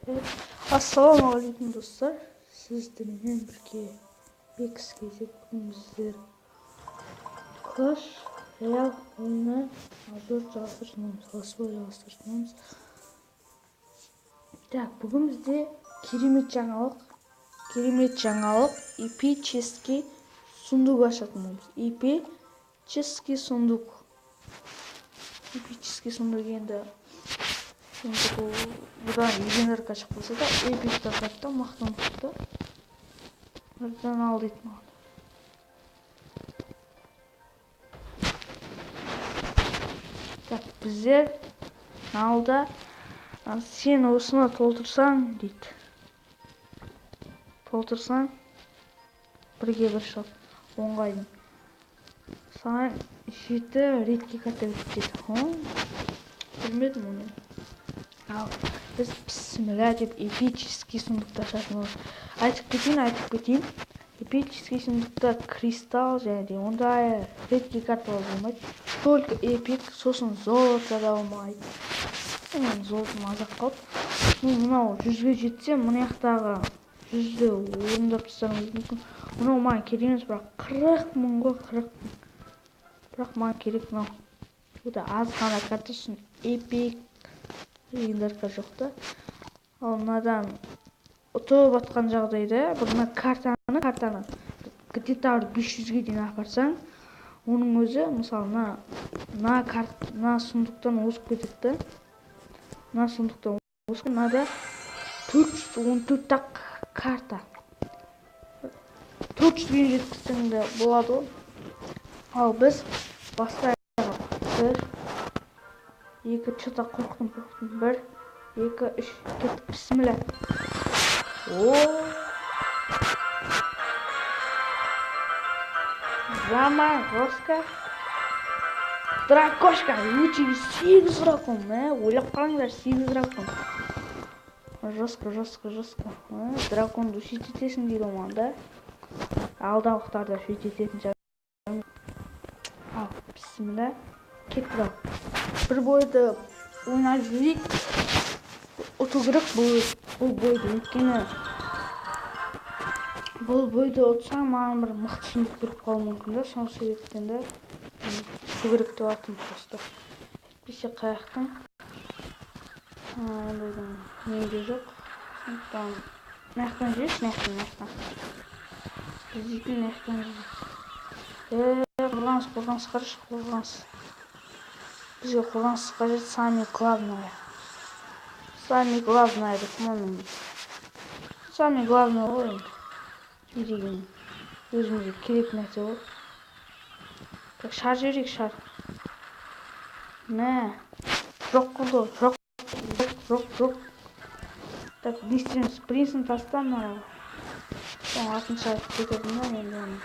Ассалаумағалейкум, достар! Сіздермен бірге Бекс Кезек. Бүгін біздер Clash Royale ойыны обзор жалғастыратын боламыз, жалғастыратын боламыз. Так, бүгін бізде керемет жаңалық, керемет жаңалық: эпический сундук ашатын боламыз. Эпический сундук, эпический сундук. Енді бұл бұдан легендарка шықпаса да, эпик тартады да, мақтан тұтты. Бірден ал дейді маған. Так, біздер алда сен осыны толтырсаң дейді, толтырсаң, бірге бір шығады, 10-ға дейін саған 7 редкий карта береді дейді. Білмедім оны. Ал біз бісміллә деп эпический сундукты ашатын боламыз. Айтып кетейін, айтып кетейін, эпический сундукта кристалл және де ондай редкий карталар болмайды, только эпик. Сосын золото да болмайды, менің золотом аз-ақ қалды. Ну, мынау 100-ге жетсе, мына жақтағы 100-ді орындап тастауымыз мүмкін. Мынау маған керек емес, бірақ 40 000 ғой, 40 000. Бірақ маған керек мынау, өте аз ғана карта. Сосын эпик, легендарка жоқ та. Ал мынадан ұтып жатқан жағдайда бір мына картаны где-то бір 500-ге дейін апарсаң, оның өзі, мысалы, мына карт, мына сундуктан озып кетеді да. Мына сундуктан озып, мынада 414 ақ карта, 400-ге жеткізсең де болады ғой. Ал біз бастайық. Бір, екі, че-то қорықтым, қорықтым. Бір, екі, үш, кеттік, бісміллә! О, заморозка, дракошка, өте сегіз дракон. Мә, ойлап қараңдар, сегіз дракон. Жестко, жестко, жестко. Драконды сөйтіп етесің дейді ғой маған да. Алдағы сөйтіп ететін шығар. Ал бісміллә, кеттік. Ал бір бойды ойнап жіберейік. Ұту керек бұл бойды, өйткені бұл бойды ұтсаң, маған бір мықты сундук беріп қалуы мүмкін да. Сол себептен де ұту керек деп жатырмын просто. Әйтпесе қай жақтан, ондайдың не де жоқ. Сондықтан мына жақтан жіберші, мына жақтан, мына жақтан. Біз дейтін мына жақтан жіберейік. Қорғаныс, қорғаныс, қарашы, қорғаныс. Бізге қорғаныс қажет, самое главное, самое главное деп мен, самое главное ғой енді. Не деген, өзімізге керек нәрсе ғой. Так, шар жіберейік, шар. Мә, жоқ қылды, жоқ, жоқ, жоқ, жоқ. Так, не істейміз? Принцін таста мына, соның атын шығарып кететін да енді оны.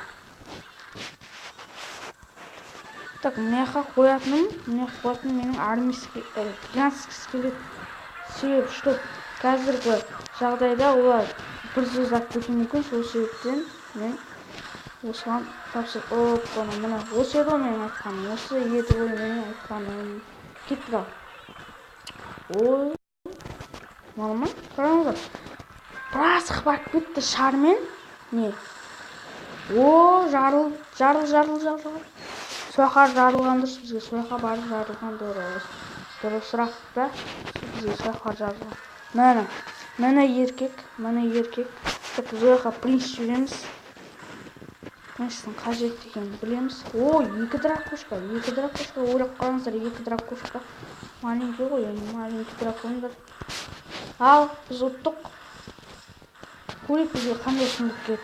Так, мына жаққа қоятыным, мына жаққа қоятыным менің армейский, гигантский скелет. Себеп, что қазіргі жағдайда олар бір сөз алып кетуі мүмкін. Сол себептен мен осыған тапсыр. Опа, міне, осы еді ғой менің айтқаным, осы еді ғой менің айтқаным. Кеттік. Ал ой, нормально, қараңыздар, біраз барып кетті шармен. Не, о, жарыл, жарыл, жарыл, жарыл. Сол жаққа жарылған дұрыс бізге, сол жаққа барып жарылған дұрыс, дұрысырақ та бізге сол жаққа жарылған. Міне, міне еркек, міне еркек. Так, біз ол жаққа принц жібереміз, принцтің қажет екенін білеміз. О, екі дракошка, екі дракошка, ойлап қараңыздар, екі дракошка. Маленький ғой енді, маленький дракондар. Ал біз ұттық. Көрейік, бізге қандай сундук келді.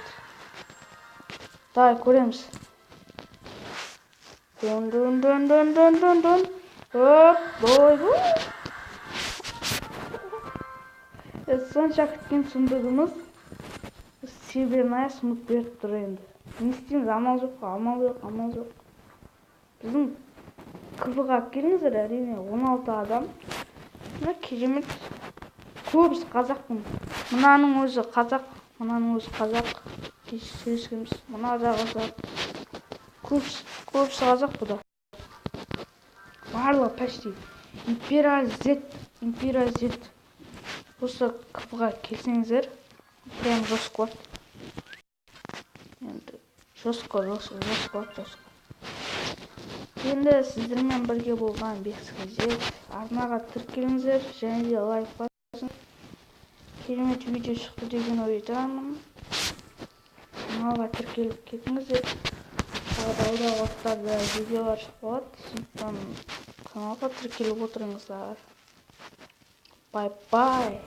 Давай көреміз. Дун дун дун дун дун дун дун. Оп, ойбой. Сонша күткен сундугымыз, серебряная сундук беріп тұр енді. Не істейміз, амал жоқ қой, амал жоқ, амал жоқ. Біздің КВ-ға келіңіздер, әрине, 16 адам. Мына керемет. Көбісі қазақпын. Мынаның өзі қазақ, мынаның өзі қазақ. Кеше сөйлескенбіз. Мына да қазақ. Көбісі, көбісі қазақ бұда. Барлығы почти. Империя Z, Империя Z. Осы КВ-ға келсеңіздер, прям жестко болады енді, жестко, жестко, болады, жестко. Енді сіздермен бірге болған Бексіз. Арнаға тіркеліңіздер және де лайк басыңыз. Керемет видео шықты деген ойдамын. Каналға тіркеліп кетіңіздер. Тағы да алдағы уақыттарда видеолар шығып болады, сондықтан каналға тіркеліп отырыңыздар. Бай бай.